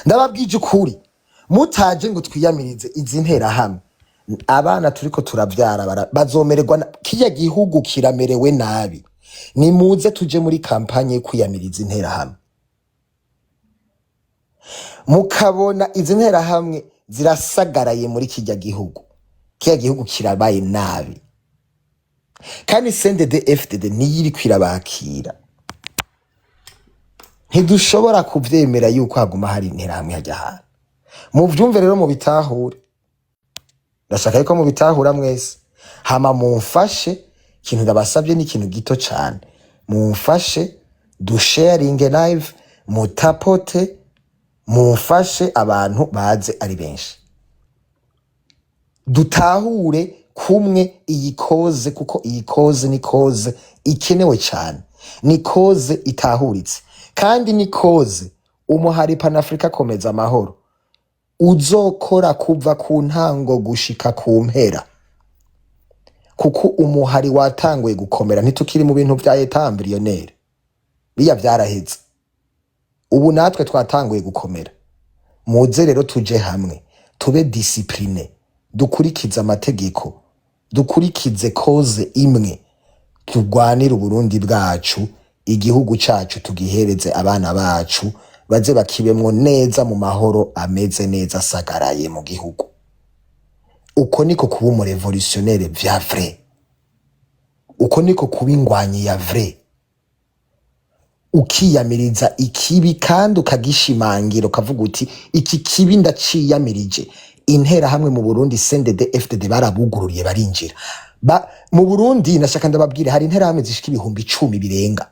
Ndababwije ukuri, mutaje ngo twiyamirize izi nterahamwe, abana turiko turavyara bazomererwa kirya gihugu kiramerewe nabi. Nimuze tuje muri campagne yo kwiyamiriza interahamwe. Mukabona izi nterahamwe zirasagaraye muri kirya gihugu, kirya gihugu kirabaye nabi, kandi CNDD FDD niyo iriko irabakira. Ntidushobora kuvyemera yuko haguma hari interahamwe hajya ahantu. Muvyumve rero, mubitahure. Ndashaka yuko mubitahura mwese. Hama mumfashe ikintu ndabasabye, ni ikintu gito cane. Mumfashe dusharinge live, mutapote, mumfashe abantu baze ari benshi, dutahure kumwe iyi cause, kuko iyi cause ni cause ikenewe cyane, ni cause itahuritse, kandi ni cause umuhari Panafrika Komeza Amahoro uzokora kuva ku ntango gushika ku mpera, kuko umuhari watanguye gukomera. Ntitukiri mu bintu vya état embryonnaire, biya vyaraheze. Ubu natwe twatanguye gukomera. Muze rero tuje hamwe, tube disciplinés, dukurikize amategeko, dukurikize cause imwe, turwanire Uburundi bwacu, igihugu cacu tugihereze abana bacu, baze bakibemwo neza mu mahoro, ameze neza, asagaraye mu gihugu. Uko niko kuba umu révolutionnaire vya vrai, uko niko kuba ingwanyi ya vrai, ukiyamiriza ikibi kandi ukagishimangira, ukavuga uti: "Iki kibi ndaciyamirije." Interahamwe mu Burundi, CNDD FDD barabugururiye barinjira. Mu Burundi, nashaka ndababwire, hari interahamwe zishika 10,000 birenga.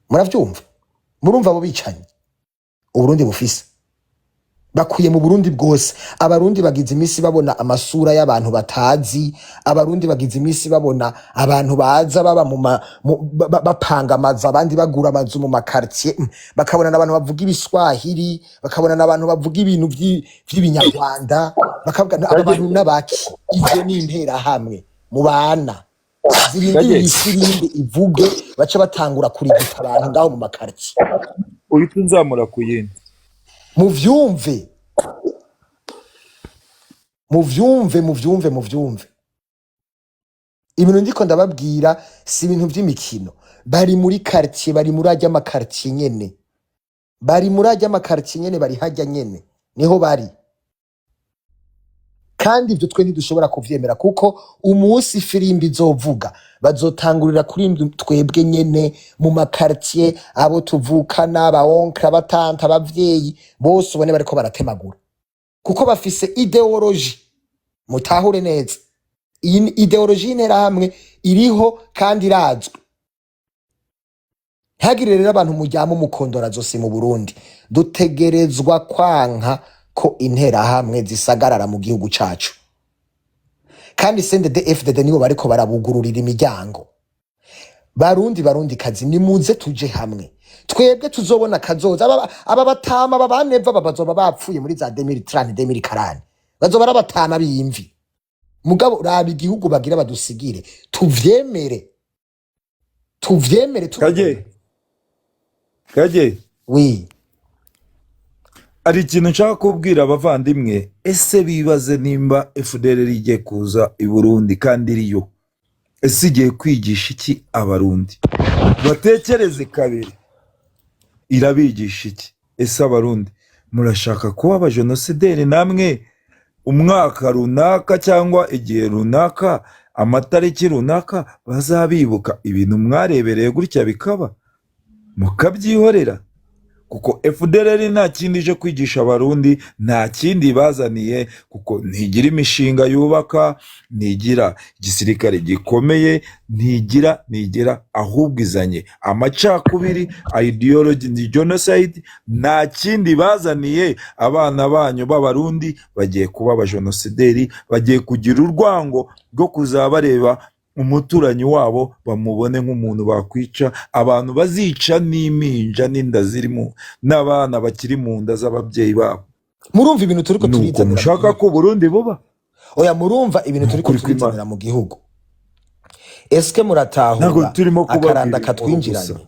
Muravyumva? Murumva abo bicanyi Uburundi bufise bakwiye mu Burundi bwose. Abarundi bagize iminsi babona amasura y'abantu batazi. Abarundi bagize iminsi babona abantu baza baba mu ma- mu- ba- ba- bapanga amazu, abandi bagura amazu mu ma quartier, bakabona n'abantu bavuga ibiswahili, bakabona n'abantu bavuga ibintu vy'ibinyarwanda, bakavuga: "Aba bantu n'abaki?" Ivyo ni interahamwe mu bana zirindiriye Kage ifirimbi ivuge, bace batangura kurigita abantu ngaho mu ma quartier. Uhita unzamura ku yindi. Muvyumve, muvyumve, muvyumve, muvyumve. Ibintu ndiko ndababwira si ibintu vy'imikino. Bari muri quartier, bari muri arya ma quartier nyene, bari muri arya ma quartier nyene, bari harya nyene, niho bari. Kandi ivyo twe ntidushobora kuvyemera, kuko umunsi ifirimbi izovuga, bazotangurira kuri twebwe nyene mu ma quartier, abo tuvukana, aba oncle, aba tante, abavyeyi bose, ubone bariko baratemagura, kuko bafise idéologie. Mutahure neza, iyi ni idéologie y'interahamwe, iriho kandi irazwi. Ntihagire rero abantu mujyamo umukondora zose. Mu Burundi dutegerezwa kwanka ko interahamwe zisagarara mu gihugu cacu, kandi CNDD FDD nibo bariko barabugururira imiryango. Barundi, Barundi kazi, nimuze tuje hamwe. Twebwe tuzobona kazoza. Aba batama, aba baneva, aba bazoba bapfuye muri za 2030, 2040, bazoba ari abatama b'imvi. Mugabo raba igihugu bagira badusigire. Tuvyemere, tuvyemere tubibona. Kage, Kage. Oui. Hari ikintu nshaka kubwira abavandimwe. Ese bibaze nimba FDLR igiye kuza i Burundi kandi iriyo, ese igiye kwigisha iki Abarundi? Batekereze kabiri, irabigisha iki? Ese Abarundi murashaka kuba abajenosideri namwe, umwaka runaka cyangwa igihe runaka, amatariki runaka, bazabibuka ibintu mwarebereye gutya bikaba, mukabyihorera? Kuko FDLR nta kindi ije kwigisha Abarundi, nta kindi bazaniye, kuko ntigira imishinga yubaka, ntigira igisirikare gikomeye, ntigira, ahubwo izanye amacakubiri, ideology ni genocide. Nta kindi bazaniye abana banyu b'Abarundi. Bagiye kuba abajenosideri, bagiye kugira urwango rwo kuzaba bareba umuturanyi wabo bamubone nk'umuntu bakwica, abantu bazica n'impinja n'inda zirimo n'abana bakiri mu nda z'ababyeyi babo. Murumva ibintu turiko Ni uko turizanira mu mushaka gihugu? ko Burundi buba? Oya, murumva ibintu Ni turiko ukuri kw'Imana. turizanira mu gihugu? Eske Ntabwo muratahura turimo kubabwira akaranda inkuru gusa. katwinjiranye?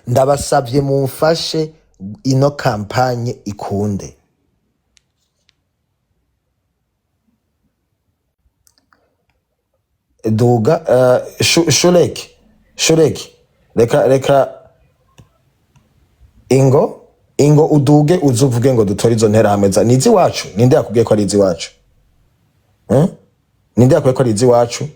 Ndabasavye mumfashe. Ino campagne ikunde. Duga, Shurek, Shurek, reka reka, ingo ingo uduge uze uvuge ngo dutore izo nterahamwe za ni iziwacu. Ninde yakubwiye ko ari iziwacu? Hmm? Ninde yakubwiye ko ari iziwacu?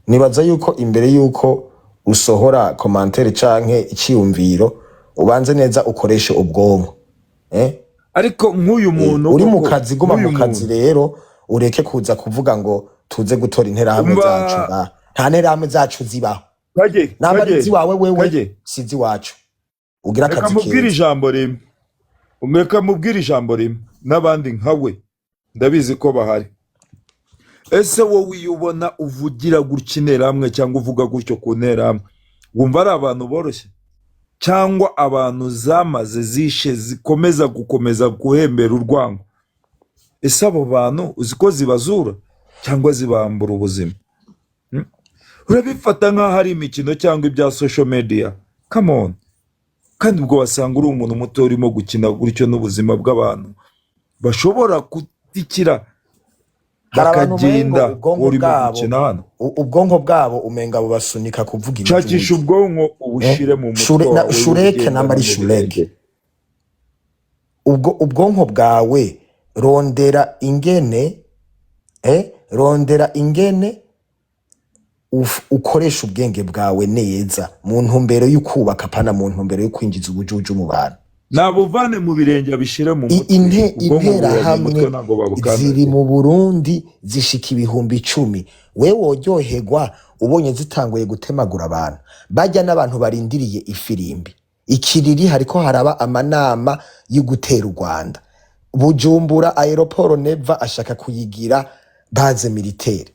Nibaza yuko imbere yuko usohora commentaire canke iciyumviro, ubanze neza ukoreshe ubwonko, eh? Ariko nk'uyu muntu Uri mu koko kazi, guma nk'uyu mu kazi. muntu. Rero ureke kuza kuvuga ngo tuze gutora interahamwe Umva. zacu ngaha. Nta nterahamwe zacu zibaho. Kage. Namba ari Kage. iziwawe wewe, Kage. si iziwacu. Ugira Reka akazi mubwire keza. ijambo rimwe, reka mubwire ijambo rimwe n'abandi nka we ndabizi ko bahari. Ese wowe iyo ubona uvugira gutya interahamwe cyangwa uvuga gutyo ku nterahamwe, wumva ari abantu boroshye cyangwa abantu zamaze zishe zikomeza gukomeza guhembera urwango? Ese abo bantu uzi ko zibazura cyangwa zibambura ubuzima? Urabifata nk'aho ari imikino cyangwa ibya social media? Come on! Kandi ubwo wasanga uri umuntu muto urimo gukina gutyo n'ubuzima bw'abantu bashobora gutikira Hari abantu umengo bakagenda, ubwonko urimo bwabo gukina hano. Ubwonko bwabo umenga bubasunika kuvuga Shakisha ibijuju. ubwonko Eh? ubushire mu mutwe Shure, na, wawe shureke ubugendana namba ari mu shureke. birenge. Ubwo ubwonko bwawe, rondera ingene, rondera ingene ukoresha ubwenge bwawe neza mu ntumbero y'ukubaka, pana mu ntumbero yo kwinjiza ubujuju mu bantu. Nabuvane mu birenge abishyire mu mutwe. Ubwonko buba mu Interahamwe mutwe, ntabwo ziri babukandagira. mu Burundi zishika 10,000. We woryoherwa ubonye zitanguye gutemagura abantu bajya n'abantu barindiriye ifirimbi ikiriri? Hariko haraba amanama yo gutera u Rwanda. Bujumbura aéroport Neva ashaka kuyigira base militaire.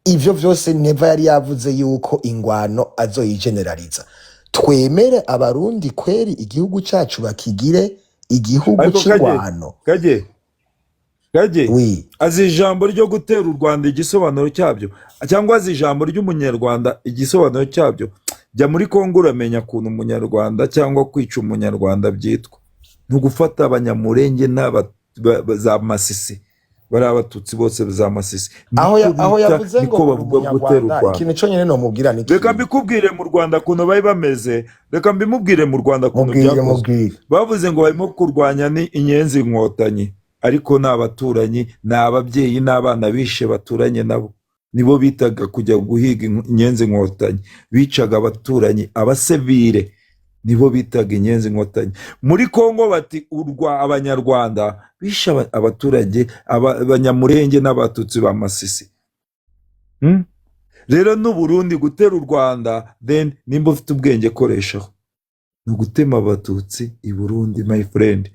Ivyo vyose Neva yari yavuze yuko ingwano azoyigeneraliza. Twemere Abarundi kweri igihugu cacu bakigire igihugu Ariko Kage, c'ingwano? Kage, Kage, Oui. azi ijambo ryo gutera u Rwanda igisobanuro cyabyo, cyangwa azi ijambo ry'Umunyarwanda igisobanuro cyabyo? Jya muri Kongo uramenya ukuntu Umunyarwanda cyangwa kwica Umunyarwanda byitwa. Ni ugufata Abanyamurenge n'aba za Masisi, bariya Abatutsi bose za Masisi, Aho niko aho bita yavuze ngo niko uri bavuga gutera u Umunyarwanda, Rwanda. ikintu conyene nomubwira ni Reka kimwe. mbikubwire mu Rwanda ukuntu bari bameze, reka mbimubwire mu Rwanda ukuntu Mubwire. byakozwe. Mubwire. Bavuze ngo barimo kurwanya ni Inyenzi Inkotanyi, ariko ni abaturanyi, ni ababyeyi n'abana bishe baturanye nabo, nibo bitaga kujya guhiga Inyenzi Inkotanyi. Bicaga abaturanyi, abasivire, nibo bitaga Inyenzi Inkotanyi. Muri Kongo bati urwa Abanyarwanda bishe abaturage, Abanyamurenge n'Abatutsi ba Masisi. Rero n'Uburundi gutera u Rwanda, then nimba ufite ubwenge koreshaho, ni ugutema Abatutsi i Burundi, my friend.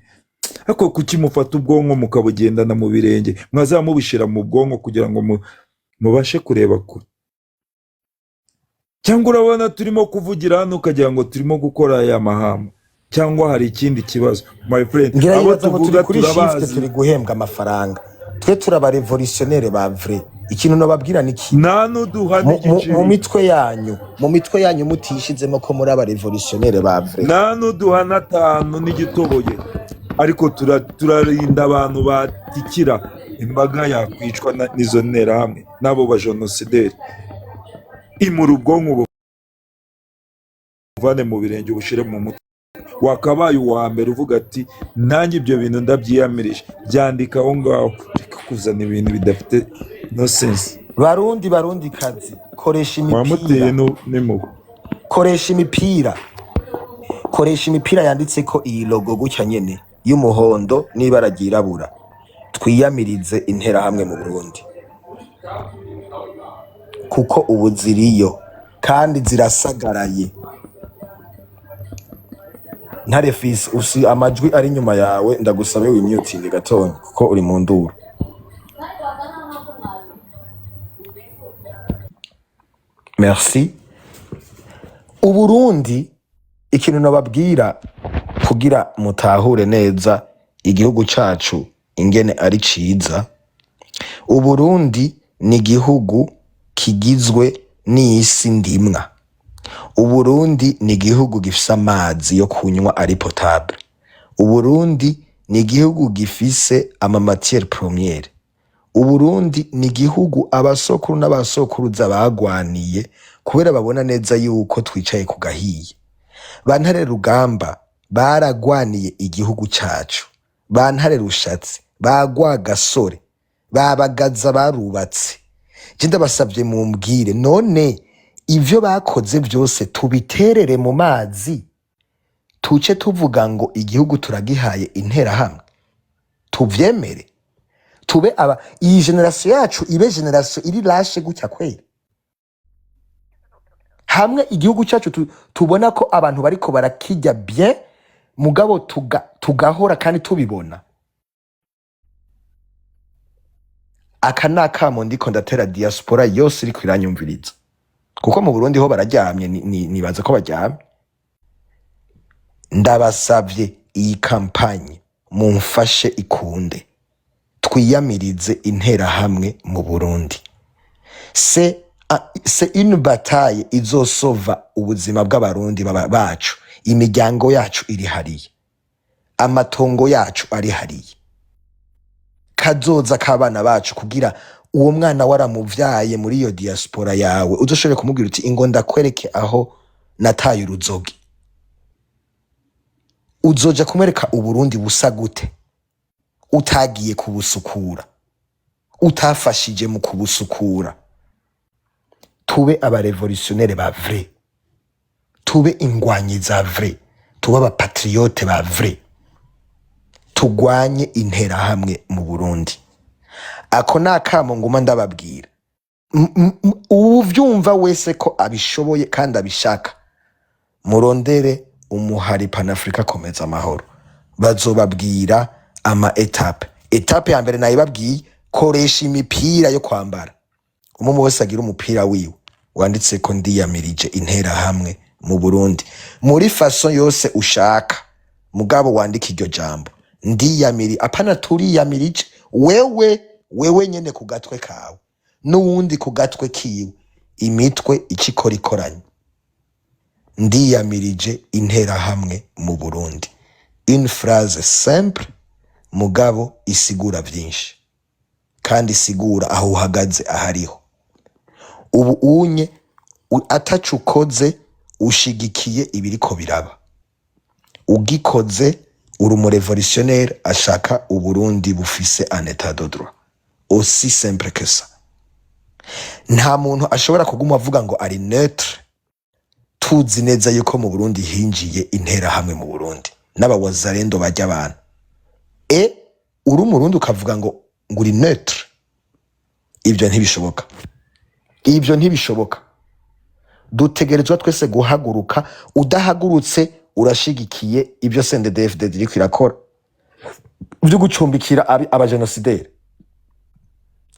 Ariko kuki mufata ubwonko mukabugendana mu birenge? Mwazaba mubishyira mu bwonko kugira ngo mubashe kureba kure. Cyangwa urabona turimo kuvugira hano ukagira ngo turimo gukora aya mahamba, cyangwa hari ikindi kibazo, my friend? Ngira Abo yibaza ngo turi tuvuga kuri shift, turabazi. turi guhembwa amafaranga. Twe turaba révolutionnaire ba vrai. Ikintu nobabwira ni kimwe. Nta n'uduha Mu n'igiceri. mitwe yanyu, mu mitwe yanyu mutishizemo ko muri aba révolutionnaire ba vrai. Nta n'uduha n'atanu n'igitoboye, ariko turarinda abantu batikira imbaga yakwicwa n'izo nterahamwe n'abo bajenosideri. Imura ubwonko, buvane mu birenge ubushyire mu mutwe. Wakabaye uwa mbere uvuga ati nanjye ibyo bintu ndabyiyamirije. Byandika aho ngaho, reka kuzana ibintu bidafite no sense. Barundi, Barundi kazi, koresha Wamuteye imipira. N'impuhwe. Koresha imipira, koresha imipira yanditseko iyi logo gutya nyene y'umuhondo n'ibara ryirabura. Twiyamirize Interahamwe mu Burundi, kuko ubu ziriyo kandi zirasagaraye. Ntare Fisi, usi amajwi ari inyuma yawe, ndagusabe wimyutinge gatonya kuko uri mu nduru. Merci. Uburundi, ikintu nababwira kugira mutahure neza igihugu cacu ingene ari ciza, Uburundi ni igihugu kigizwe n'isi ndimwa. Uburundi ni igihugu gifise amazi yo kunywa ari potable. Uburundi ni igihugu gifise ama matières premières. Uburundi ni igihugu abasokuru n'abasokuruza bagwaniye kubera babona neza yuko twicaye ku gahiye. Ba Ntare Rugamba baragwaniye igihugu cacu, ba Ntare Rushatsi, ba Rwagasore, ba Bagaza barubatse. Je ndabasavye mumbwire, none ivyo bakoze vyose tubiterere mu mazi, tuce tuvuga ngo igihugu turagihaye Interahamwe, tuvyemere, tube aba iyi génération yacu ibe génération iri lâche gutya kweri? Hamwe igihugu cyacu tubona ko abantu bariko barakirya bien, mugabo tugahora kandi tubibona. Aka ni akamo ndiko ndatera diaspora yose iriko iranyumviriza, kuko mu Burundi ho bararyamye, nibaza ko baryamye. Ndabasavye, iyi campagne mumfashe ikunde, twiyamirize Interahamwe mu Burundi. C'est une bataille izosova ubuzima bw'Abarundi bacu. Imiryango yacu iri hariya, amatongo yacu ari hariya, kazoza k'abana bacu, kugira uwo mwana waramuvyaye muri iyo diaspora yawe uzoshobore kumubwira uti: "Ingo ndakwereke aho nataye uruzogi." Uzoja kumwereka Uburundi busa gute utagiye kubusukura, utafashije mu kubusukura? Tube aba révolutionnaires ba vrai, tube ingwanyi za vrai, tube aba patriotes ba vrai, tugwanye Interahamwe mu Burundi. Ako ni akamo nguma ndababwira. Uwuvyumva wese ko abishoboye kandi abishaka, murondere umuhari Panafrika Komeza Amahoro, bazobabwira ama étapes. Étape ya mbere nayibabwiye: koresha imipira yo kwambara, umwe wese agira umupira wiwe wanditse ko "Ndiyamirije Interahamwe mu Burundi", muri façon yose ushaka, mugabo wandika iryo jambo "ndiyamiri", apana "turiyamirije". Wewe, wewe nyene ku gatwe kawe, n'uwundi ku gatwe kiwe, imitwe icikora ikoranye: "Ndiyamirije Interahamwe mu Burundi". Une phrase simple, mugabo isigura vyinshi kandi isigura aho uhagaze ahariho. Ubu unye ataco ukoze, ushigikiye ibiriko biraba. Ugikoze, uri umu révolutionnaire ashaka Uburundi bufise un état de droit, aussi simple que ça. Nta muntu ashobora kuguma avuga ngo ari neutre, tuzi neza yuko mu Burundi hinjiye Interahamwe mu Burundi n'abawazarendo barya abantu. E uri Umurundi ukavuga ngo uri neutre, ibyo ntibishoboka, ibyo ntibishoboka. Dutegerezwa twese guhaguruka. Udahagurutse, urashigikiye ibyo CNDD-FDD iriko irakora byo gucumbikira abajenosideri.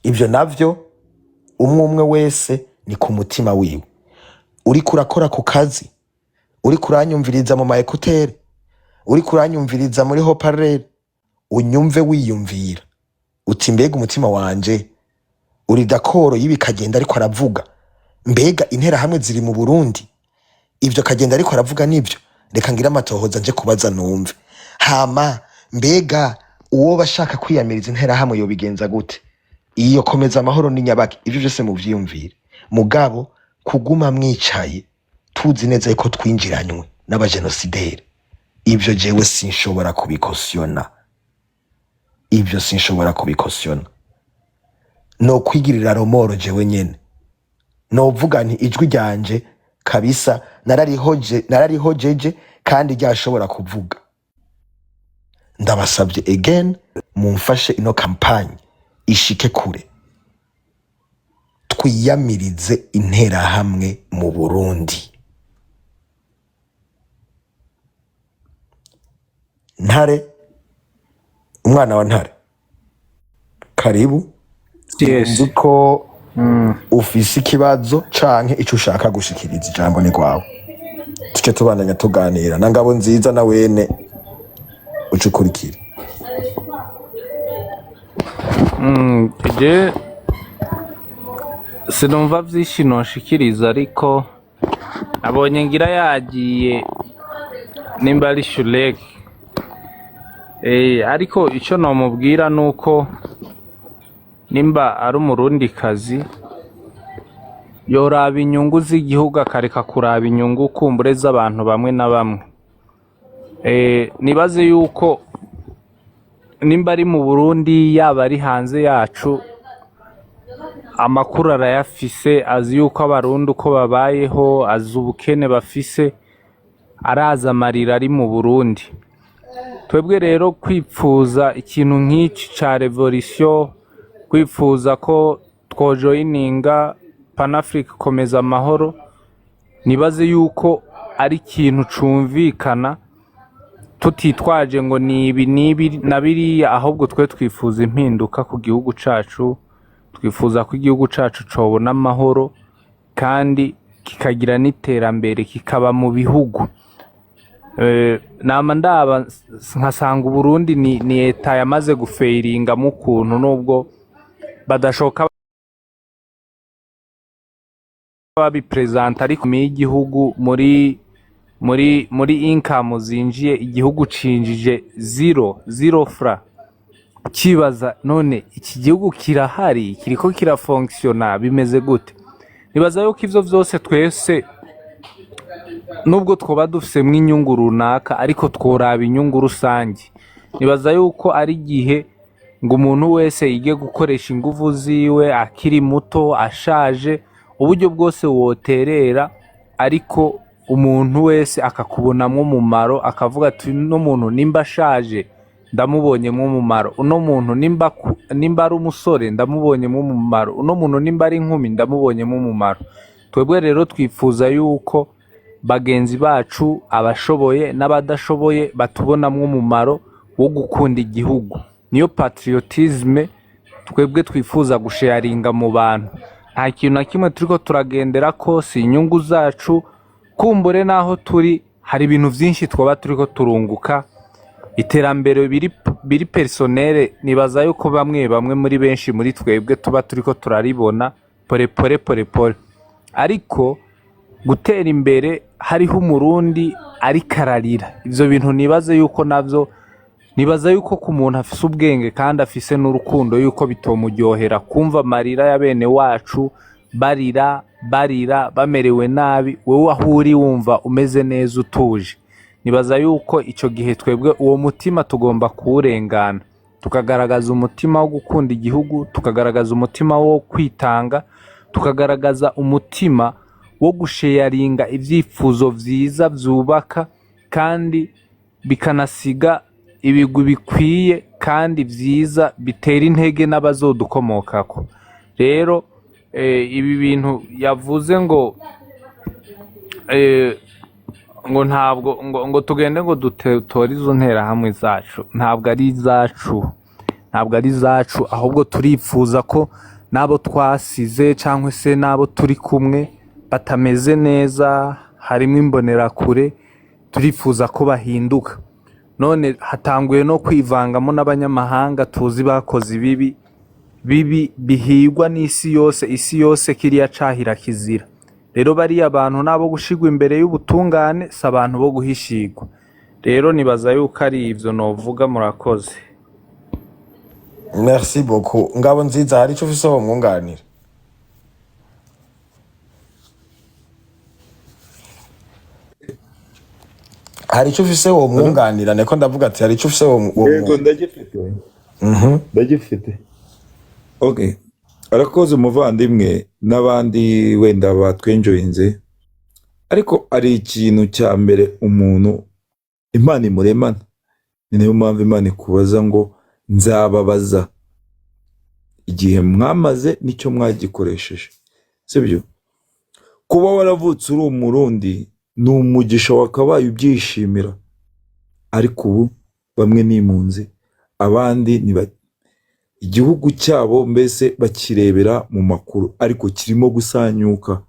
Ibyo navyo umwe umwe wese ni ku mutima wiwe. Uriko urakora ku kazi, uriko uranyumviriza mu ma écouteurs, uriko uranyumviriza muri haut-parleur, unyumve wiyumvira uti: "Mbega umutima wanje uri d'accord y'ibi Kagenda ariko aravuga? Mbega Interahamwe ziri mu Burundi? Ivyo Kagenda ariko aravuga nivyo? Reka ngire amatohoza nje kubaza numve. Hama mbega uwo bashaka kwiyamiriza Interahamwe yobigenza gute? Iyo Komeza Amahoro ni nyabaki?" Ivyo vyose muvyiyumvire. Mugabo kuguma mwicaye tuzi neza yuko twinjiranywe n'abajenosideri, ivyo jewe sinshobora kubikosiyona, ivyo sinshobora kubikosiyona. No kwigirira remords jewe nyene, novuga nti ijwi ryanje kabisa nararihoje, nararihojeje kandi ryashobora kuvuga. Ndabasabye again, mumfashe ino campagne ishike kure, twiyamirize Interahamwe mu Burundi. Ntare, umwana wa Ntare, karibu. Yes. Nzi ko ufise ikibazo canke ico ushaka gushikiriza, ijambo ni rwawe, tuce tubandanya tuganira na Ngabo Nziza na wene uce ukurikira. Je sinumva vyinshi noshikiriza, ariko nabonye ngira yagiye, nimba ari Shulek. Ariko icyo nomubwira nuko nimba ari umurundikazi yoraba inyungu z'igihugu akareka kuraba inyungu kumbure z'abantu bamwe na bamwe. Nibaze yuko nimba ari mu Burundi yaba ari hanze yacu, amakuru arayafise, azi yuko abarundi uko babayeho, azi ubukene bafise, arazi amarira ari mu Burundi. Twebwe rero kwipfuza ikintu nk'iki ca revolution, kwipfuza ko twojoyininga Panafrica komeza amahoro, nibaze yuko ari ikintu cumvikana tutitwaje ngo ni ibi n'ibi na biriya, ahubwo twe twifuza impinduka ku gihugu cacu, twifuza ko igihugu cacu cobona amahoro kandi kikagira n'iterambere, kikaba mu bihugu. Nama ndaba nkasanga Uburundi ni eta yamaze gufeiringamo ukuntu, nubwo badashoka babipresenta, ariko y'igihugu muri income zinjiye igihugu cinjije zero zero fra. Ukibaza none iki gihugu kirahari, kiriko kirafonctiona, bimeze gute? Nibaza yuko ivyo vyose twese nubwo twoba dufisemwo inyungu runaka, ariko tworaba inyungu rusange. Nibaza yuko ari igihe ngo umuntu wese yige gukoresha inguvu ziwe, akiri muto, ashaje, uburyo bwose woterera, ariko umuntu wese akakubonamwo umumaro, akavuga ati uno muntu nimba ashaje ndamubonyemwo umumaro, uno muntu nimba ari umusore ndamubonyemwo umumaro, uno muntu nimba ari inkumi ndamubonyemwo umumaro. Twebwe rero twifuza yuko bagenzi bacu, abashoboye n'abadashoboye, batubonamwo umumaro wo gukunda igihugu. Niyo patriotisme twebwe twifuza gusharinga mu bantu. Nta kintu na kimwe turiko turagendera ko si inyungu zacu. Kumbure naho turi hari ibintu vyinshi twaba turiko turunguka, iterambere biri personnel. Nibaza yuko bamwe bamwe muri benshi muri twebwe tuba turiko turaribona pore pore pore pore, ariko gutera imbere hariho umurundi ariko ararira, ivyo bintu nibaze yuko navyo, nibaza yuko ku muntu afise ubwenge kandi afise n'urukundo, yuko bitomuryohera kumva amarira ya bene wacu barira barira bamerewe nabi, wewe aho uri wumva umeze neza utuje. Nibaza yuko ico gihe twebwe uwo mutima tugomba kuwurengana, tukagaragaza umutima wo gukunda igihugu, tukagaragaza umutima wo kwitanga, tukagaragaza umutima wo gusheyaringa ivyifuzo vyiza vyubaka kandi bikanasiga ibigwi bikwiye kandi vyiza bitera intege n'abazodukomokako. Rero ibi bintu yavuze ngo ngo ntabwo ngo tugende ngo dutore izo nterahamwe zacu, ntabwo ari izacu, ntabwo ari izacu, ahubwo turifuza ko n'abo twasize cyangwa se n'abo turi kumwe batameze neza, harimo imbonerakure, turifuza ko bahinduka. None hatanguye no kwivangamo n'abanyamahanga tuzi bakoze ibibi bibi bihigwa n'isi yose, isi yose kiriya cahira kizira. Rero bariya bantu nabo gushigwa imbere y'ubutungane, si abantu bo guhishirwa. Rero nibaza yuko ari ivyo novuga. Murakoze. Merci beaucoup. Ngabo nziza, hari ico ufise womwunganira? Hari ico ufise womwunganira? Niko ndavuga ati hari ico ufise Yego, ndagifite. Ndagifite. Okay, arakoze umuvandimwe n'abandi wenda batwenjoyinze, ariko ari ikintu cya mbere umuntu Imana imuremana. Ni nayo mpamvu Imana ikubaza ngo nzababaza igihe mwamaze nicyo mwagikoresheje, sibyo? Kuba waravutse uri umurundi ni umugisha wakabaye ubyishimira, ariko ubu bamwe ni impunzi, abandi ni igihugu cyabo mbese bakirebera mu makuru, ariko kirimo gusanyuka,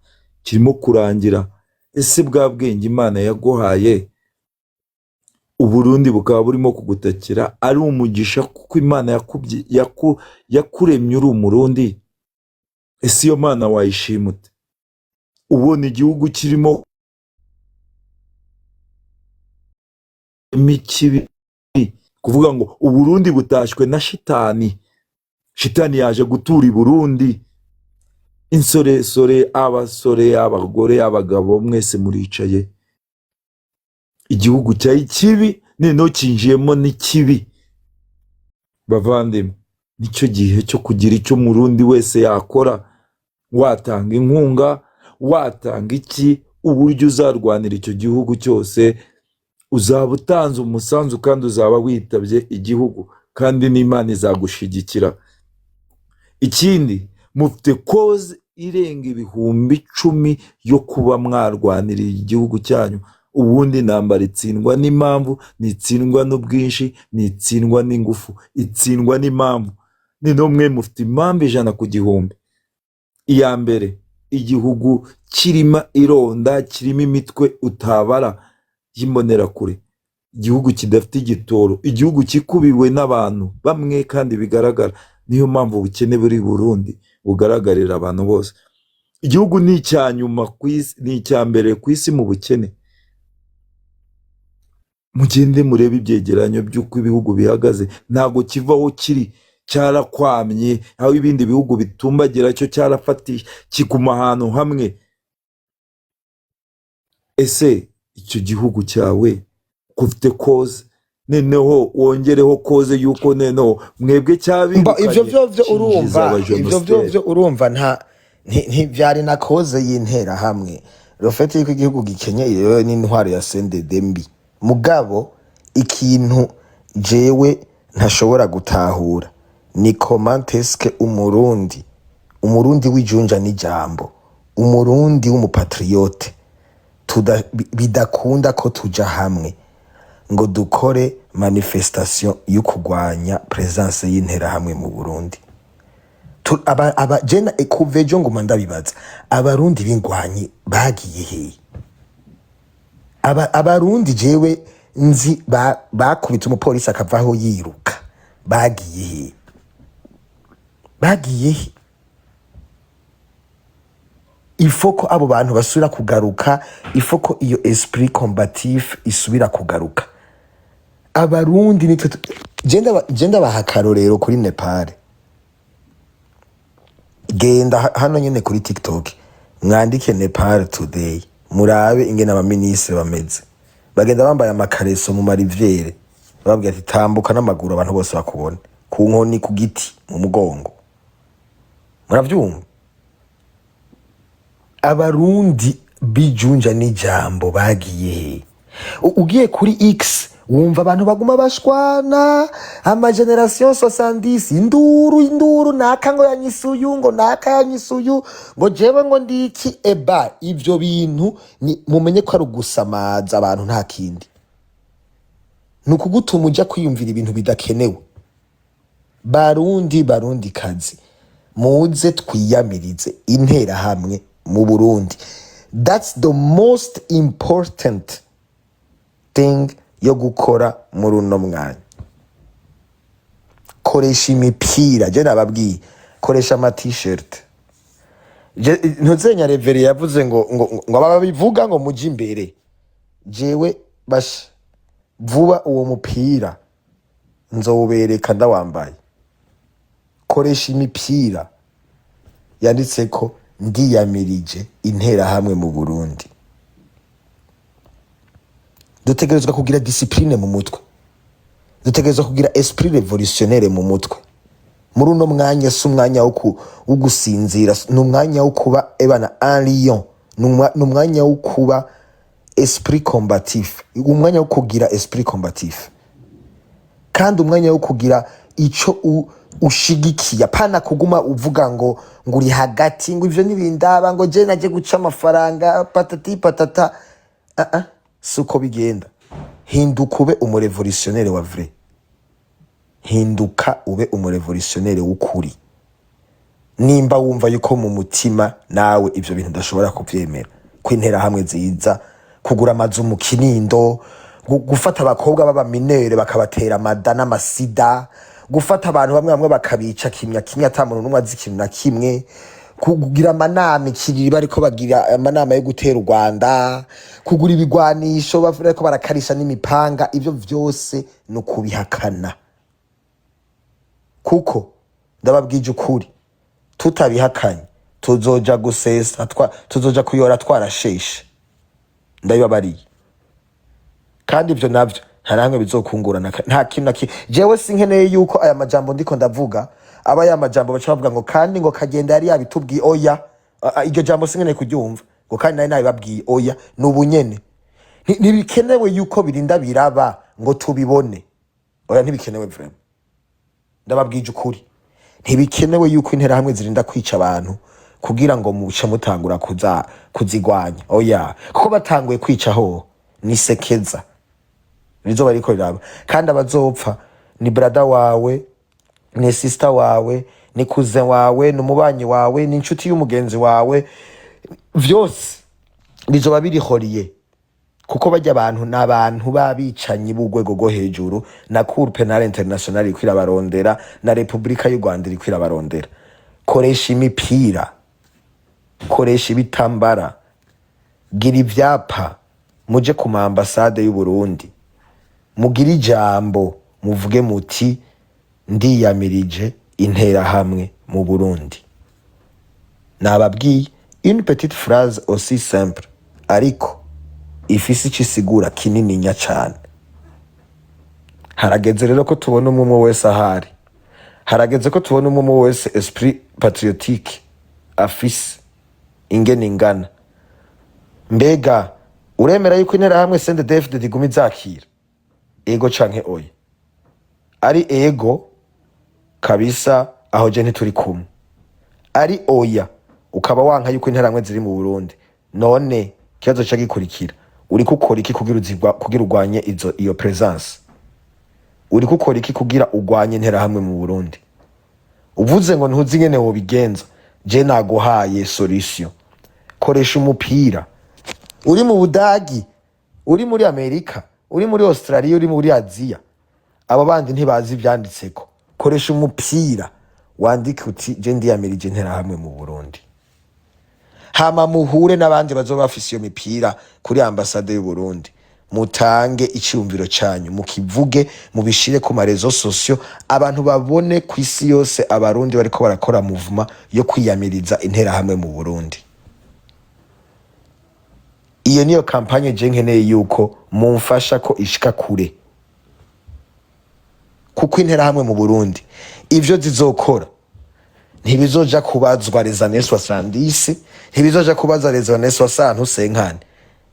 kirimo kurangira. Ese bwa bwenge Imana yaguhaye, Uburundi bukaba burimo kugutakira, ari umugisha kuko Imana yakuremye uri umurundi, ese iyo Mana wayishima ute ubona igihugu kirimo ikibi? Kuvuga ngo Uburundi butashywe na shitani, shitani yaje gutura i Burundi. Insoresore, abasore, abagore, abagabo, mwese muricaye. Igihugu cyari kibi, noneho kinjiyemo n'ikibi. Bavandimwe, nicyo gihe cyo kugira icyo Umurundi wese yakora. Watanga inkunga, watanga iki, uburyo uzarwanira icyo gihugu cyose, uzaba utanze umusanzu kandi uzaba witabye igihugu, kandi n'Imana izagushigikira. Ikindi, mufite cause irenga 10,000 yo kuba mwarwaniriye igihugu cyanyu. Ubundi intambara itsindwa n'impamvu, ntitsindwa n'ubwinshi, ntitsindwa n'ingufu, itsindwa n'impamvu. Noneho mwe mufite impamvu 100 ku gihumbi. Iya mbere, igihugu kirimo ironda, kirimo imitwe utabara y'imbonerakure, igihugu kidafite igitoro, igihugu kikubiwe n'abantu bamwe kandi bigaragara. Niyo mpamvu ubukene buri i Burundi bugaragarira abantu bose. Igihugu ni icya nyuma ku isi, ni icya mbere ku isi mu bukene. Mugende murebe ibyegeranyo by'uko ibihugu bihagaze. Ntabwo kiva aho kiri, cyarakwamye. Aho ibindi bihugu bitumbagira, cyo cyarafatiye, kiguma ahantu hamwe. Ese icyo gihugu cyawe ko ufite cause, noneho wongereho cause y'uko noneho mwebwe Mba cyabirukanye, ivyo vyovyo cyinjiza urumva ivyo abajenosideri. Vyovyo urumva nta ntivyari na cause y'intera hamwe le fait yuko igihugu gikenye rero n'intwaro ya CNDD mbi. Mugabo ikintu jewe ntashobora gutahura ni comment est-ce que Umurundi w'ijunja n'ijambo, Umurundi w'umu patriote, bidakunda ko tuja hamwe ngo dukore manifestation yo kurwanya présence y'Interahamwe mu Burundi. Aba jena kuva ejo nguma ndabibaza: Abarundi b'ingwanyi bagiye hehe? Abarundi jewe nzi bakubita umupolisi akavaho yiruka bagiye hehe? Bagiye he? Ifo ko abo bantu basubira kugaruka, ifo ko iyo esprit combatif isubira kugaruka. Abarundi nitwe je ndabaha akarorero kuri Nepal. Genda hano nyene kuri TikTok, mwandike "Nepal today", murabe ingene abaminisitiri bameze. Bagenda bambaye amakareso mu ma rivières, bababwira ati: "Tambuka n'amaguru, abantu bose bakubone", ku nkoni, ku giti, mu mugongo. Muravyumva? Abarundi bijunja n'ijambo bagiye he? Ugiye kuri X, wumva abantu baguma bashwana, ama génération 70, induru, induru, naka ngo yanyisuyu, ngo naka yanyisuyu, ngo jewe ngo ndiki. Eba ivyo bintu ni mumenye ko ari ugusamaza abantu, nta kindi. Ni ukugutuma uja kwiyumvira ibintu bidakenewe. Barundi, Barundi kazi, muze twiyamirize Interahamwe mu Burundi. That's the most important thing yo gukora muri uno mwanya. Koresha imipira, je nababwiye, koresha ama t-shirt. Ntuzenya reveri yavuze ngo aba babivuga ngo muje imbere. Jewe basha vuba uwo mupira nzowubereka ndawambaye. Koresha imipira yanditseko "Ndiyamirije Interahamwe mu Burundi". Dutegerezwa kugira discipline mu mutwe, dutegerezwa kugira esprit révolutionnaire mu mutwe. Muri uno mwanya si umwanya wo gusinzira, ni umwanya wo kuba ebana un lion, ni umwanya wo kuba esprit combatif, umwanya wo kugira esprit combatif, kandi umwanya wo kugira ico ushigikiye, apana kuguma uvuga ngo uri hagati, ngo ivyo ntibindaba, ngo je naje guca amafaranga, patati patata. Ah ah, si uko bigenda. Hinduka ube umu révolutionnaire wa vrai, hinduka ube umu révolutionnaire w'ukuri. Nimba wumva yuko mu mutima nawe ivyo bintu udashobora kuvyemera, ko Interahamwe ziza kugura amazu mu Kinindo, gufata abakobwa b'aba mineures bakabatera amada n'amasida, gufata abantu bamwe bamwe bakabica kimya kimya, ata muntu n'umwe azi ikintu na kimwe. Kugira amanama ikiriri, bariko bagira amanama yo gutera u Rwanda, kugura ibigwanisho, bariko barakarisha n'imipanga, ivyo vyose ni ukubihakana. Kuko ndababwije ukuri, tutabihakanye tuzoja gusesa tuzoja kuyora twarasheshe. Ndabibabariye. Kandi ivyo navyo nta namwe bizokungurana, nta kintu na kimwe. Jewe sinkeneye yuko aya majambo ndiko ndavuga aba ya majambo baca bavuga ngo kandi ngo Kagenda yari yabitubwiye. Oya. Iryo jambo sinkeneye kuryumva ngo kandi nari nabibabwiye. Oya, ni ubunyene. Ntibikenewe yuko birinda biraba ngo tubibone. Oya, ntibikenewe vraiment. Ndababwije ukuri, ntibikenewe yuko Interahamwe zirinda kwica abantu kugira ngo muce mutangura kuza kuzigwanya. Oya, kuko batanguye kwica ho nisekeza rizoba riko riraba, kandi abazopfa ni brother wawe, ni sister wawe, ni cousin wawe, ni umubanyi wawe, ni inshuti y'umugenzi wawe. Vyose bizoba birihoriye, kuko bajya abantu ni abantu b'abicanyi b'urwego rwo hejuru. Na Cour Pénale Internationale iriko irabarondera, na Repubulika y'u Rwanda iriko irabarondera. Koresha imipira, koresha ibitambara, gira ivyapa, muje ku ma ambassade y'u Burundi, mugire ijambo, muvuge muti: "Ndiyamirije Interahamwe mu Burundi." Nababwiye, une petite phrase aussi simple ariko ifise ico isigura kinininya cane. Harageze rero ko tubona umwe umwe wese ahari. Harageze ko tubona umwe umwe wese esprit patriotique afise ingene ingana. Mbega uremera yuko Interahamwe CNDD-FDD iguma izakira? Ego canke oya? Ari ego kabisa, aho je ntituri kumwe. Ari oya, ukaba wanka yuko Interahamwe ziri mu Burundi, none ikibazo ca gikurikira: uriko ukora iki kugira uzigwa, kugira urwanye izo iyo présence? Uriko ukora iki kugira urwanye Interahamwe mu Burundi? Uvuze ngo ntuzi ingene wobigenza, je naguhaye solution: koresha umupira. Uri mu Budagi, uri muri Amerika, uri muri Australia, uri muri Aziya, abo bandi ntibazi ivyanditseko. Koresha umupira, wandike uti: "Je ndiyamirije Interahamwe mu Burundi." Hama muhure n'abandi bazoba bafise iyo mipira kuri ambasade y'u Burundi, mutange iciyumviro canyu, mukivuge, mubishire ku ma réseaux sociaux, abantu babone ku isi yose Abarundi bariko barakora mouvement yo kwiyamiriza Interahamwe mu Burundi. Iyo niyo campagne je nkeneye yuko mumfasha ko ishika kure, kuko Interahamwe mu Burundi ivyo zizokora ntibizoja kubazwa les années 70, ntibizoja kubaza les années 60, 50,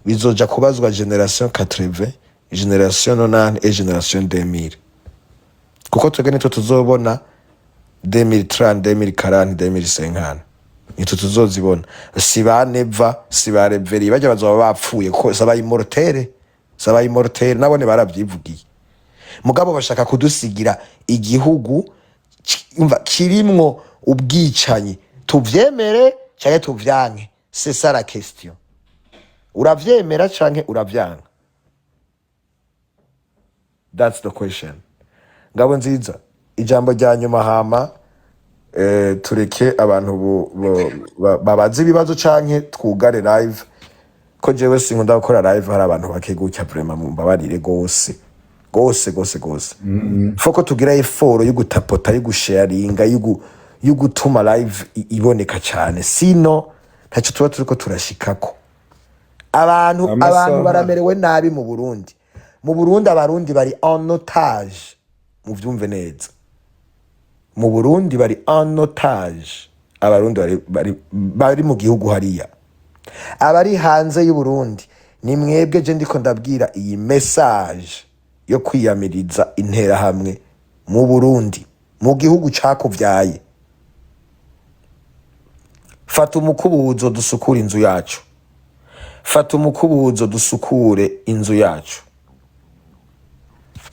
bizoja kubazwa génération 80, génération 90 et génération 2000, kuko twebwe nitwe tuzobona 2030, 2040, 2050, nitwe tuzozibona. Si ba Neva, si ba Reveri, bajya bazoba bapfuye, kuko saba immortels, saba immortels, nabone baravyivugiye. Mugabo bashaka kudusigira igihugu umva, kirimwo ubwicanyi. Tuvyemere canke tuvyanke? C'est ça la question. Uravyemera canke uravyanka? That's the question. Ngabo Nziza, ijambo rya nyuma, hama tureke abantu babaze ibibazo canke twugare live, ko jewe sinkunda gukora live hari abantu bake gutya. Vraiment, mumbabarire gose gose gose gose. Faut ko tugira effort yo gutapota, yo gusharinga, yo gutuma live iboneka cyane, sino ntacyo tuba turiko turashikako. Abantu Amasaha baramerewe nabi mu Burundi. Mu Burundi Abarundi bari en otage, muvyumve neza. Mu Burundi bari en otage. Abarundi bari mu gihugu hariya, abari hanze y'u Burundi, ni mwebwe je ndiko ndabwira iyi message yo kwiyamiriza Interahamwe mu Burundi, mu gihugu cakuvyaye. Fata umukubuzo dusukure inzu yacu. Fata umukubuzo dusukure inzu yacu.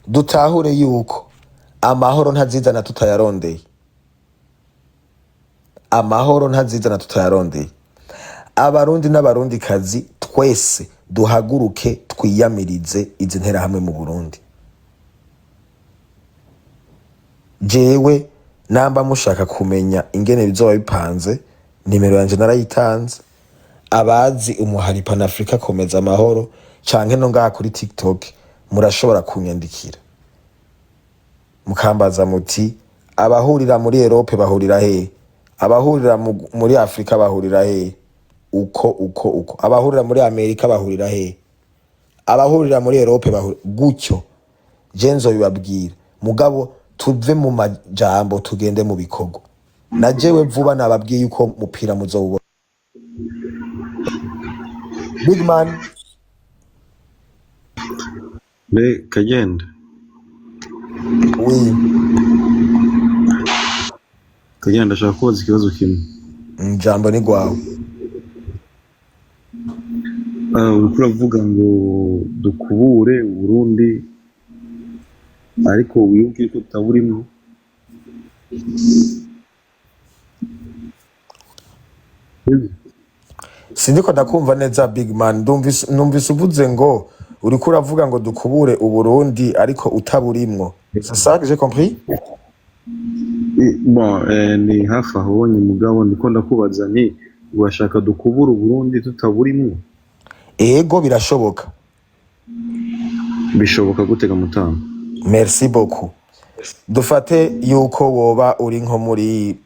Dutahure yuko amahoro ntazizana tutayarondeye. Amahoro ntazizana tutayarondeye. Abarundi n'Abarundikazi twese duhaguruke twiyamirize izi Nterahamwe mu Burundi. Jewe namba mushaka kumenya ingene bizoba bipanze. Nimero yanje narayitanze. Abazi umuhari Panafrika Komeza Amahoro canke no ngaha kuri TikTok, murashobora kunyandikira mukambaza muti: "Abahurira muri Europe bahurira hehe? Abahurira muri Afrika bahurira hehe?" Uko uko uko. Abahurira muri Amerika bahurira hehe? Abahurira muri Europe bahurira gutyo. Je nzobibabwira, mugabo tuve mu majambo tugende mu bikorwa. Na jewe vuba nababwiye yuko mupira muzowubona. Big man. Mbe kagenda. Oui. Kagenda, ndashaka kubaza ikibazo kimwe. Jambo ni gwawe. Ah, uriko uravuga ngo dukubure Uburundi, ariko wibuke ko tutaburimwo. Sindiko ndakumva neza, big man. Numvise uvuze ngo uriko uravuga ngo dukubure Uburundi ariko utaburimwo. C'est ça que j'ai compris? Bon, ni hafi aho wonye, mugabo ndiko ndakubaza nti: urashaka dukubure Uburundi tutaburimwo? Ego, birashoboka. Bishoboka gutega mutama? Merci beaucoup. Dufate yuko woba uri nko muri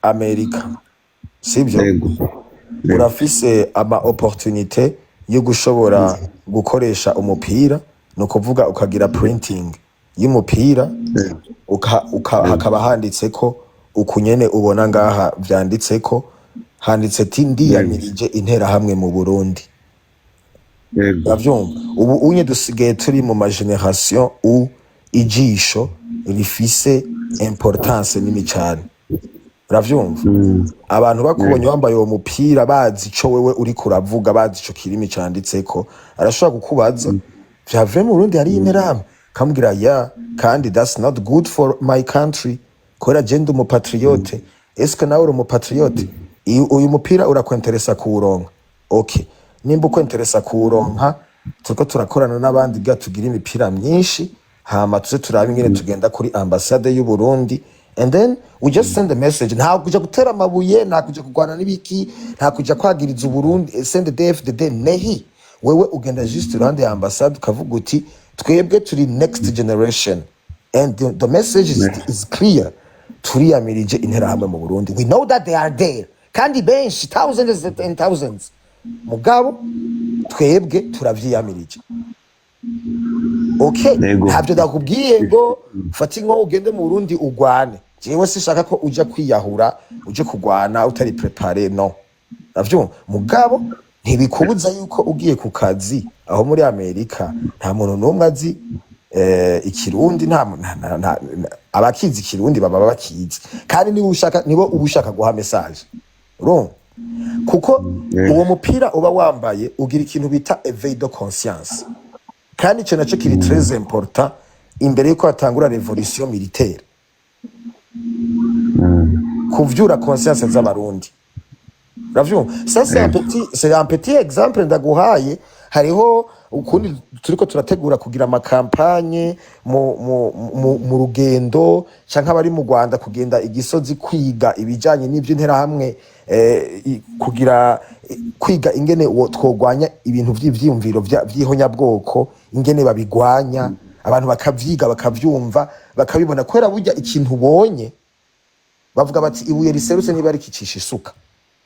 Amerika, sibyo? Yego. Urafise ama opportunité yo gushobora gukoresha umupira, ni ukuvuga ukagira printing y'umupira, hakaba handitseko ukunyene ubona ngaha vyanditseko, handitse ti: "Ndiyamirije Interahamwe mu Burundi." Uravyumva, ubu unye dusigaye turi mu ma génération u ijisho rifise importance nini cane, uravyumva? Abantu bakubonye wambaye uwo mupira, bazi ico wewe uriko uravuga, bazi ico kirimi canditseko, arashobora kukubaza: "Vya mu Burundi hariyo Interahamwe?" Kamubwira: "Ya, kandi that's not good for my country, kubera je ndi umupatriote. Eske nawe uri umupatriote? Uyu mupira urakwenteresa kuwuronka? Okay, nimba ukwenteresa kuwuronka, turiko turakorana n'abandi bwa tugira imipira myinshi, hama tuze turabe ingene tugenda kuri ambasade y'u Burundi, and then we just send a message. Nta kuja gutera amabuye, nta kuja kurwana n'ibiki, nta kuja kwagiriza Uburundi CNDD-FDD nehi. Wewe ugenda just iruhande ya ambasade ukavuga uti: 'Twebwe turi next generation and the message is clear. Turiyamirije Interahamwe mu Burundi. We know that they are there, kandi benshi, thousands and thousands, mugabo twebwe turavyiyamirije.'" Okay? Yego. Ntabyo ndakubwiye ngo fata inko ugende mu Burundi ugwane. Jewe sishaka ko uja kwiyahura, uje kugwana utari préparé, no uravyumva? Mugabo ntibikubuza yuko ugiye ku kazi aho muri Amerika, nta muntu n'umwe azi ikirundi, nta abakizi ikirundi baba bakizi, kandi niba ushaka, nibo uba ushaka guha message, urumva? Kuko uwo mupira uba wambaye ugira ikintu bita éveil de conscience, kandi ico naco kiri très important imbere yuko hatangura révolution militaire, kuvyura conscience z'Abarundi, uravyumva? Ça, c'est un petit exemple ndaguhaye. Hariho ukundi turiko turategura kugira ama campagne mu rugendo, canke abari mu Rwanda kugenda igisozi kwiga ibijanye n'ivy'Interahamwe, kugira kwiga ingene twogwanya ibintu vy'ivyiyumviro vy'ihonyabwoko, ingene babigwanya, abantu bakavyiga, bakavyumva, bakabibona, kubera burya ikintu ubonye, bavuga bati: "Ibuye riserutse niba rikicisha isuka."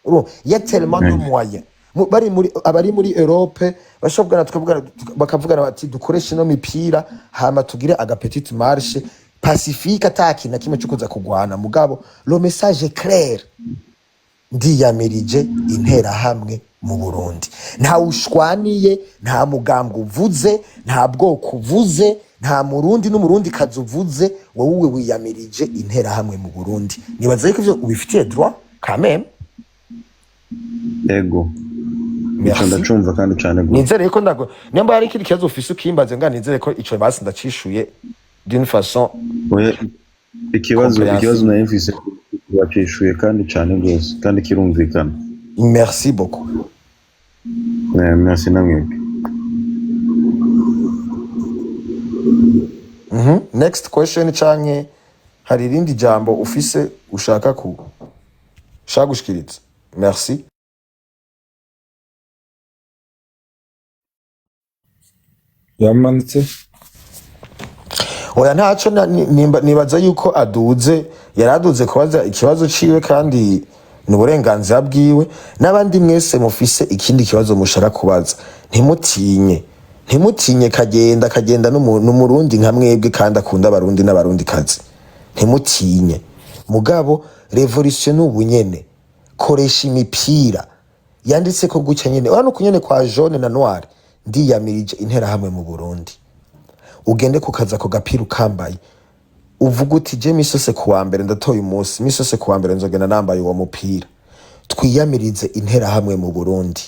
Urumva, il y a tellement de moyens. Bari muri, abari muri Europe bashobora tukavugana, bakavugana bati: "Dukoreshe ino mipira, hama tugire aga petite marche pacifique, ata kintu na kimwe cyo kuza kugwana, mugabo le message est clair: ndiyamirije Interahamwe mu Burundi." Nta ushwaniye, nta mugambwe uvuze, nta bwoko uvuze, nta Murundi n'Umurundi kazi uvuze. Wowe wiyamirije Interahamwe mu Burundi. Nibaza yuko ivyo ubifitiye droit quand même. Yego, ico Merci. ndacumva kandi cane gose. Nizere ko ndago nimba hari ikindi kibazo ufise ukimbaze, nga nizere ko ico basi ndacishuye d'une façon Oya, ikibazo ikibazo compréhensible. nari mfise wacishuye kandi cane gose, kandi kirumvikana. Merci beaucoup. Merci namwebwe. Next question, canke hari irindi jambo ufise ushaka gushikiriza? Merci. Yamanutse. Oya, ntaco nibaza yuko aduze, yaraduze kubaza ikibazo ciwe, kandi ni uburenganzira bwiwe. N'abandi mwese mufise ikindi kibazo mushaka kubaza, ntimutinye, ntimutinye. Kagenda, kagenda n'umurundi nka mwebwe, kandi akunda abarundi n'abarundi kazi. Ntimutinye. Mugabo révolution ni ubunyene. Koresha imipira yanditse ko gutya nyene, urabona uku nyene kwa jaune na noir: "Ndiyamirije Interahamwe mu Burundi." Ugende kukaza ako gapira ukambaye, uvuga uti: "Je misi yose kuwa mbere ndatoye umunsi, misi yose kuwa mbere nzogenda nambaye uwo mupira, twiyamirize Interahamwe mu Burundi."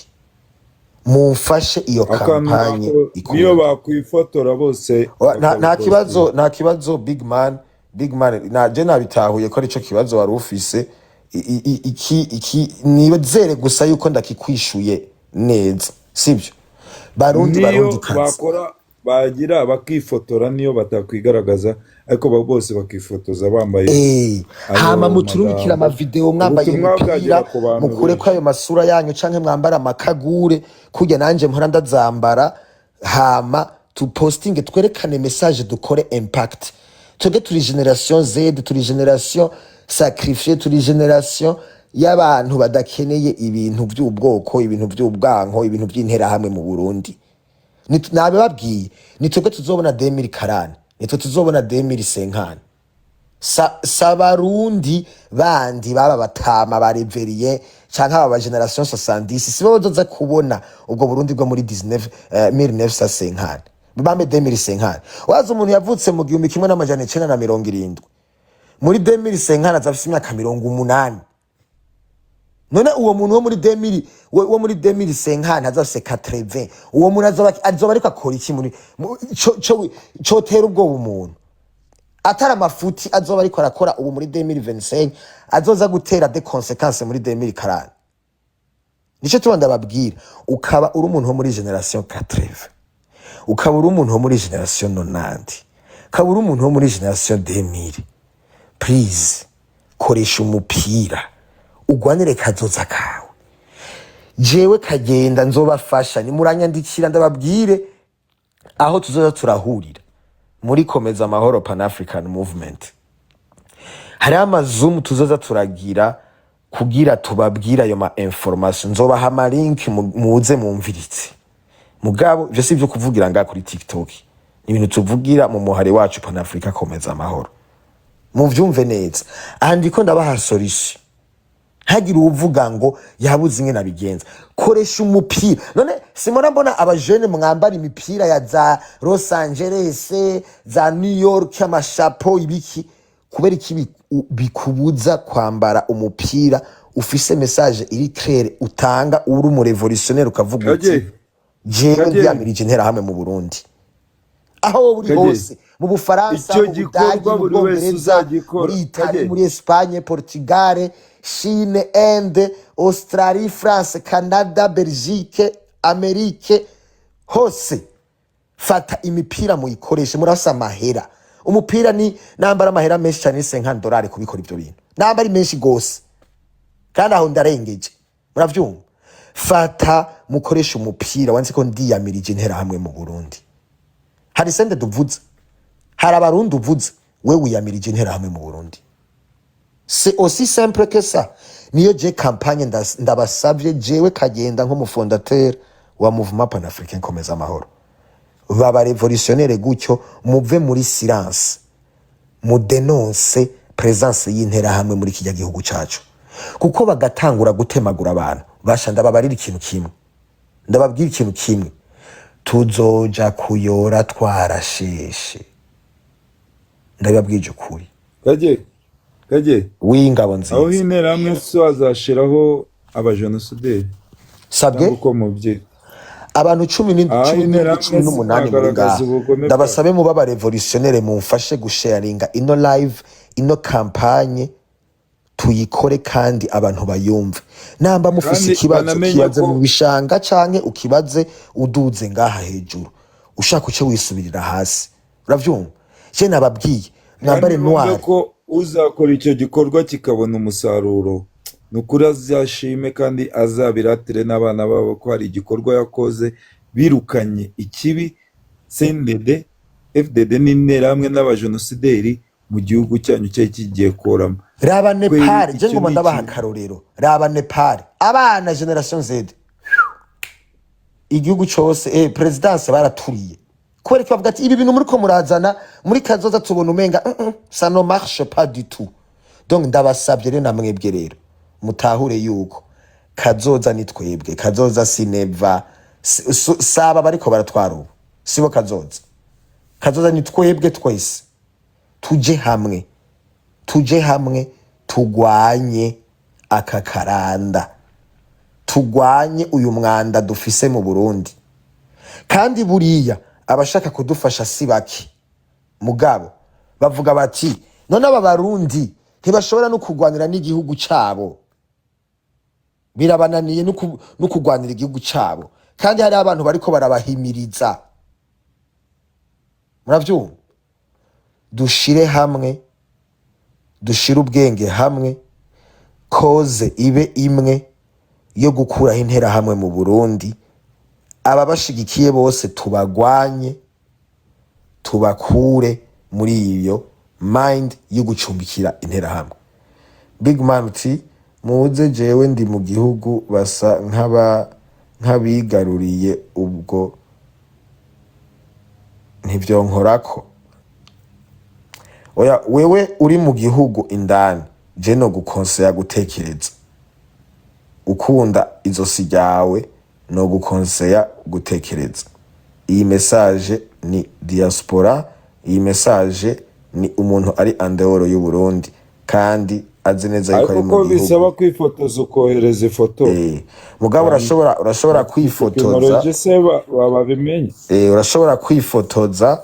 Mumfashe iyo Akantu campagne niyo ikunde. Bakwifotora bose Nta kibazo. Bakabipostinga. Nta kibazo, big man, big man. Na je nabitahuye ko arico kibazo wari ufise. Iki nizere gusa yuko ndakikwishuye neza, sibyo Barundi, Niyo Barundi kazi? Bakora bagira bakifotora, niyo batakwigaragaza, ariko bose bakifotoza bambaye ayo Hama muturungikira magambo, amavideo mwambaye ubutumwa imipira, bwagera ku bantu mukureko benshi. ayo masura yanyu, canke mwambara amakagure kurya nanje mpora ndazambara. Hama tupostinge, twerekane message, dukore impact. Twebwe turi génération Z, turi génération sacrifiée, turi génération y'abantu badakeneye ibintu vy'ubwoko, ibintu vy'ubwanko, ibintu vy'interahamwe mu Burundi. Nabibabwiye, ni twebwe tuzobona 2040, nitwe tuzobona 2050. Sa abarundi bandi baba batama ba réveillés canke aba ba génération 70, sibo bazoza kubona ubwo Burundi bwo muri 19 1950, bambe 2050. Waza umuntu yavutse mu 1970, muri 2050 azafise imyaka 80. None uwo muntu wo muri 2000, wo muri 2050 azafise 80, uwo muntu azoba ariko akora iki muri cotera ubwoba umuntu atari amafuti azoba ariko arakora ubu muri 2025, azoza gutera des conséquences muri 2040? Nico tuba ndababwira. Ukaba uri umuntu wo muri génération 80, ukaba uri umuntu wo muri génération 90, ukaba uri umuntu wo muri génération 2000, please koresha umupira, ugwanire kazoza kawe. Jewe Kagenda nzobafasha, nimuranyandikira ndababwire aho tuzoza turahurira muri Komeza Amahoro Pan African Movement. Hariho amazumu tuzoza turagira kugira tubabwire ayo ma information. Nzobaha amalinki, muze mumviritse. Mugabo ivyo si ivyo kuvugira ngaha kuri TikTok, ni ibintu tuvugira mu muhari wacu Pan Africa Komeza Amahoro. Muvyumve neza, aha ndiko ndabaha solution. Ntagire uwuvuga ngo yabuze ingene abigenza. Koresha umupira. None simona mbona abajene mwambara imipira ya za Los Angeles, za New York, amashapo, ibiki? Kubera iki bikubuza kwambara umupira ufise message iri claire utanga, uri umurévolutionnaire, ukavuga uti: Kage "Jewe Kage ndiyamirije Interahamwe mu Burundi"? Aho wowe uri Kage hose, mu Bufaransa, icyo mu Budagi, gikorwa mu buri wese Bwongereza, uzagikora muri Italie, Kage muri Espagne, Portugal, Chine, Inde, Australie, France, Canada, Belgique, Amérique, hose fata imipira muyikoreshe. Murasa amahera. Umupira ni nambara amahera menshi cyane, ni $50 kubikora ivyo bintu, namba ari menshi gose, kandi aho ndarengeje. Muravyumva? Fata mukoreshe umupira wanditse ko "Ndiyamirije Interahamwe mu Burundi." Hari sende duvuze, hari abarundi uvuze, we wiyamirije Interahamwe mu Burundi. C'est aussi simple que ça. Niyo je campagne ndabasavye, jewe Kagenda nk'umufondateur wa Mouvement Panafricain Komeza Amahoro. Baba révolutionnaire gutyo, muve muri silence, mudenonse présence y'Interahamwe muri kijya gihugu cacu, kuko bagatangura gutemagura abantu basha. Ndababarira ikintu kimwe, ndababwira ikintu kimwe: tuzoja kuyora twarasheshe. Ndabibabwije ukuri. Kage, Kage W'ingabo aho nziza. Interahamwe so hazashiraho abajenosideri Sabwe? cyangwa uko mubyita. Abantu cumi Aho cumi n'indwi, Interahamwe 18 muri zikagaragaza ngaha. ubugome bwabo. Ndabasabe muba abarévolutionnaire, mumfashe gusharinga ino live. Ino campagne tuyikore kandi abantu bayumve. Namba mufise Kandi ikibazo, banamenye kibaze ko mu bishanga canke ukibaze uduze ngaha hejuru, ushaka uce wisubirira hasi. Uravyumva? Je nababwiye Kandi mwambare bumve noir. ko uzakora icyo gikorwa kikabona umusaruro. Ni ukuri azashime kandi azabiratire n'abana babo ko hari igikorwa yakoze, birukanye ikibi CNDD FDD n'interahamwe n'abajenosideri mu gihugu cyanyu cyari kigiye korama. Raba Kweri Nepal, je icyo ngoma ni ndabaha ikintu. akarorero. Raba Nepal, abana génération Z, igihugu cose, présidence baraturiye kubera ko bavuga ati ibi bintu muriko murazana muri kazoza tubona umenga ça ne marche pas du tout. Donc ndabasabye rero namwebwe rero mutahure yuko kazoza ni twebwe, kazoza si Neva, saba bariko baratwara ubu sibo kazoza. Kazoza ni twebwe twese. Tuje hamwe, tuje hamwe, tugwanye aka karanda, tugwanye uyu mwanda dufise mu Burundi. Kandi buriya abashaka kudufasha si bake, mugabo bavuga bati none aba Barundi ntibashobora no kurwanira n'igihugu cabo, birabananiye no kurwanira igihugu cabo, kandi hari abantu bariko barabahimiriza. Muravyumva? Dushire hamwe, dushire ubwenge hamwe, cause ibe imwe yo gukuraho interahamwe mu Burundi. Ababashigikiye bose tubagwanye, tubakure muri iyo mind yo gucumbikira interahamwe. Big man uti muze, jewe ndi mu gihugu basa nk'abigaruriye ubwo ntivyonkorako. Oya, wewe uri mu gihugu indani, je no gukonseya gutekereza ukunda izosi ryawe, no gukonseya gutekereza. Iyi message ni diaspora, iyi message ni umuntu ari en dehors y'u Burundi kandi azi neza yuko Ariko ari mu ko bisaba gihugu. kwifotoza ukohereza ifoto? Mugabo kandi urashobora kwifotoza. Tekinoloji se babimenye. Urashobora kwifotoza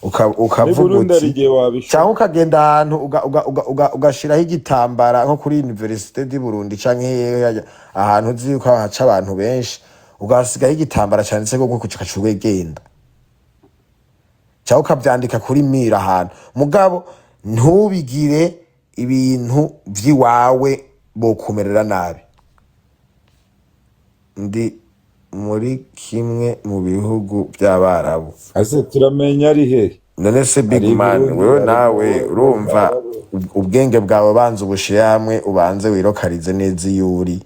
Muri ukavuga Burundi hari uti igihe wabishobora. Cyangwa ukagenda ahantu ugashiraho igitambara nko kuri Université du Burundi canke hehe, ahantu uzi yuko haca abantu benshi, ugasigaho igitambara canditseko ko ugaca ugenda, cyangwa ukavyandika kuri mur ahantu. Mugabo ntubigire ibintu vy'iwawe, bokumerera nabi. Ndi muri kimwe mu bihugu by'Abarabu. Ase turamenya ari hehe? None se big Ari i man, Burundi, wewe ari mu nawe urumva Barabu. Ubwenge bwawe banza ubushire hamwe, ubanze wirokarize neza iyo uri.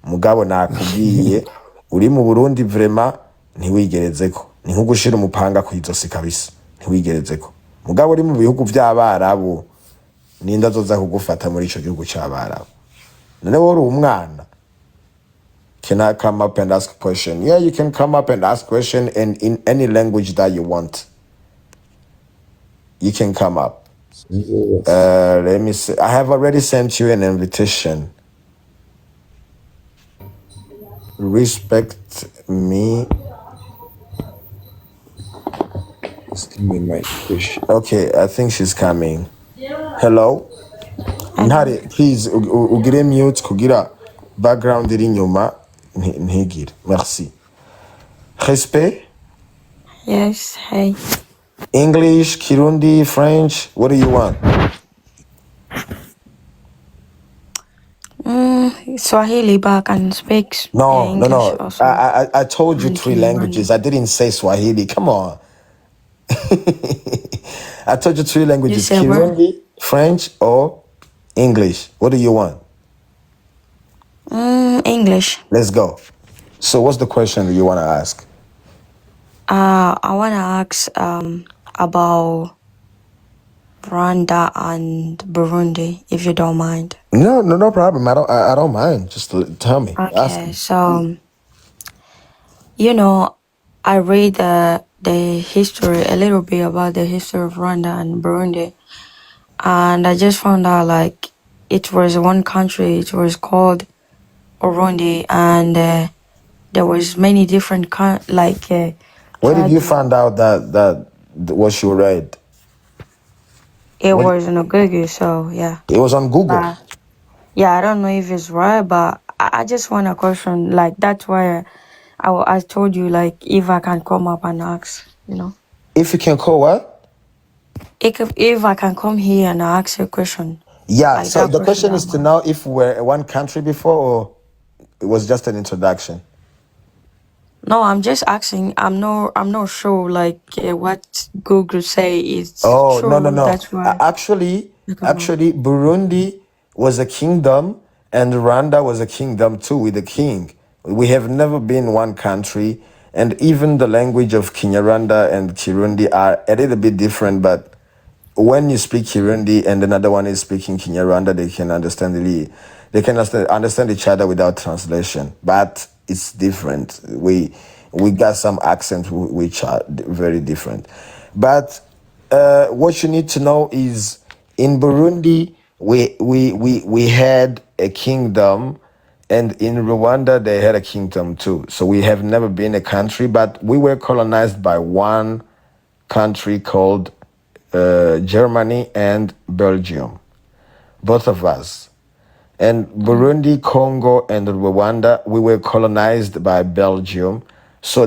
Mugabo nakubwiye, uri mu Burundi vraiment ntiwigerezeko, ni nko gushira umupanga kw'izosi kabisa, ntiwigerezeko. Mugabo uri mu bihugu vy'Abarabu, ninde azoza kugufata muri ico gihugu c'Abarabu? None wowe uri umwana. Can I come up and ask a question? Yeah, you can come up and ask question and in any language that you want. You can come up. Let me see. I have already sent you an invitation. Respect me. Ask me my question. Okay, I think she's coming. Hello. Ntare, please ugire mute kugira background iri inyuma ntigire. Merci. Respect. Yes, hey. English, Kirundi, French. What do you want? Swahili, but I can speak No, no, English no. also. I told you And three Kinyarwanda. Languages. I didn't say Swahili. Come on. I told you three You languages: said what? Kirundi, French, or English. What do you want? English. Let's go. So, what's the question that you want to ask? I wanna ask about Rwanda and Burundi, if you don't mind. No, no, no problem. I don't. I don't mind. Just tell me. Ask Okay, me. so I read the history a little bit about the history of Rwanda and Burundi, and I just found out like it was one country. It was called Urundi, and there was many different kind like Where did you tribes. Find out that what you read? It What was on Google, so yeah. It was on Google. But yeah, I don't know if it's right, but I just want a question. Like that's why I told you like if I can come up and ask. If you can call what? If I can come here and ask a question. Yeah, Like so that the question question is that to much. Know if we're one country before or it was just an introduction. No, I'm just asking. I'm not sure. Like what Google say is Oh, no, true. no. That's why. Actually, Look at actually, Burundi was a kingdom and Rwanda was a kingdom too with a king. We have never been one country, and even the language of Kinyarwanda and Kirundi are a little bit different, but when you speak Kirundi and another one is speaking Kinyarwanda, they can understand each other without translation. But it's different. We got some accents which are very different. But what you need to know is in Burundi we had a kingdom, and in Rwanda they had a kingdom too. So we have never been a country, but we were colonized by one country called Germany and Belgium, both of us. And Burundi, Congo, and Rwanda, we were colonized by Belgium. So